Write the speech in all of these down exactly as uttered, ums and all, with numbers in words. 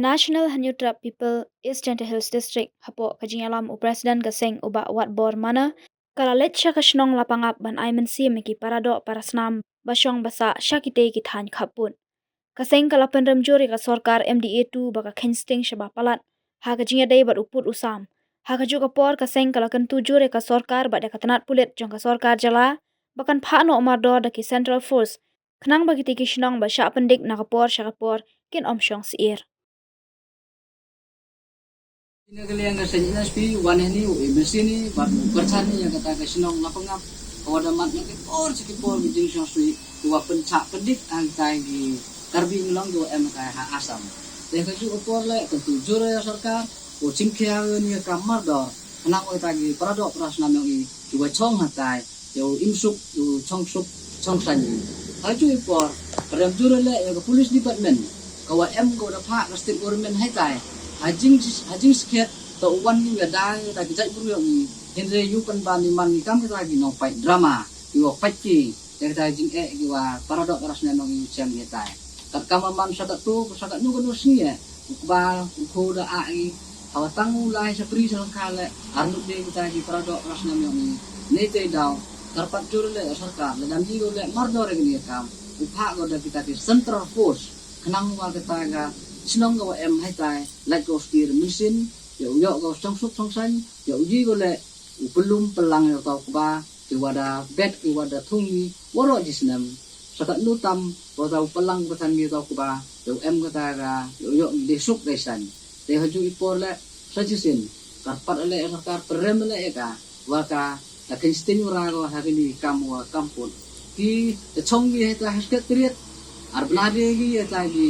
National Hynñiewtrep People East Jaintia Hills District, hapoh ka jingïalam u President ka seng u Bah Watbor Manna, ka la leit sha ka shnong Lapangap ban ai mynsiem ïa ki paradoh parasnam ba shong ba sah sha kitei ki thaiñ khappud. Ka seng ka la pynrem jur ïa ka sorkar M D A two ba ka kheiñ sting sha ba palat ha ka jingïadei bad u pud u sam. Ha kajuh ka por ka seng ka la kyntu jur ïa ka sorkar bad ïa ka tnat pulit jong ka sorkar jylla ba kan phah noh mardor da ki Central Force, khnang ba kitei ki shnong ba shah pyndik na ka por sha ka por kin ym shong syier. Ïa ka liang ka seng N S P, wan hangne u ai mynsiem bad u kyrchan ïa kata ka shnong Lapangap, ka wa da mad na ki por sha ki por ki jingshong syier, ki wa pynchah pyndik hangtai ki Karbi Anglong ki wa em hangtai ha Assam. Te kajuh ka por leh kyntu jur ïa sorkar, u chimkhia ïa ka mardor, khnang ïa kata ki paradoh parasnam jong i ki wa chong hangtai, ïa u Imsuk, ïa u Chongsuk, Chongsaiñ. Hajuh i por, pynrem jur leh ïa ka police department, ka wa em ka wa da phah ka state government hangtai. Ha jing, ha jingskhem, to u wan ïa u ïada ïa kita ki jaitbru jong i, hynrei ïa u pynban i man i kam kita ki nongpait drama, ki wa pait ki, ïa kita ki jingeh ki wa paradoh parasnam jong i u shem hangtai. Katkam man sha katto, sha katno katno sngi eh, u kba, u kho da ai, ha wa tang u lai shapri sha lyngkha leh, arngut de kita ki paradoh parasnam jong i, ne te daw, kyrpad jur leh sorkar, lada ym ji ko leh mardor ïa kane ka kam, u phah ko da kita ki Central Force, khnang wa kata ka shnong ka wa em hangtai, lait ko syier mynsiem, ïa u ïoh ko Chongsuk Chongsaiñ, ïa u ji ko leh, u pynlum pynlang ïa uta u kba, ki wa da bet, ki wa da thung i, waroh ji snem. Sha katno tam, wa uta u pynlang ba than ïa uta u kba, ïa u em kata ka, ïa u ïoh dei suk dei saiñ. Te hajuh i por leh, sa shisien, kyrpad leh ïa sorkar, pynrem leh ïa ka, wa ka, la kheiñ sting u ra ko, ha kine ki kam wa kam pud. Ki, te chong ki hangtai ha Secretariat, ar bna de ki hangtai ki,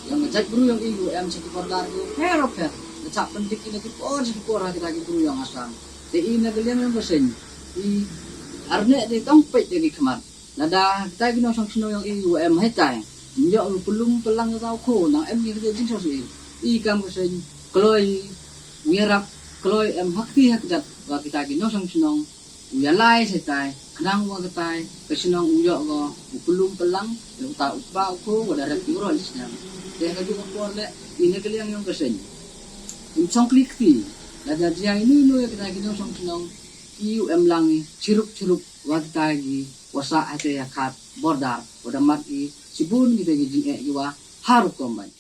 ïa nga jaitbru jong i ki wa em sha ki border ki, pher pher, la chah pyndik ki na ki por sha ki por ha kita ki bru jong Assam. Te i na ka liang jong ka seng, i ar neh de tang peit de ki khmat. Lada kita ki nongshong shnong jong i wa em hangtai, ym ïoh u pynlum pynlang ïa uta u kho, nang em ki ka jingshong syier. I kam ka seng, kloi, u ïarap, kloi em ha kti ha kjat, wa kita ki nongshong shnong, u ïalai shatai, khnang wa katai, ka shnong u ïoh ko, u pynlum pynlang, ïa uta u kba u kho, wa da rep ki waroh ji snem. Te kajuh ka por leh, i na ka liang jong ka seng, im chong kli kti, lada jia ino ino ïa kita ki nongshong shnong, ki u em lang i, chirup chirup, wa kita ki, wa sah hangtai ha khat, border, wa da mad i, shibun kita ki jingeh ki wa, ha rukom bad.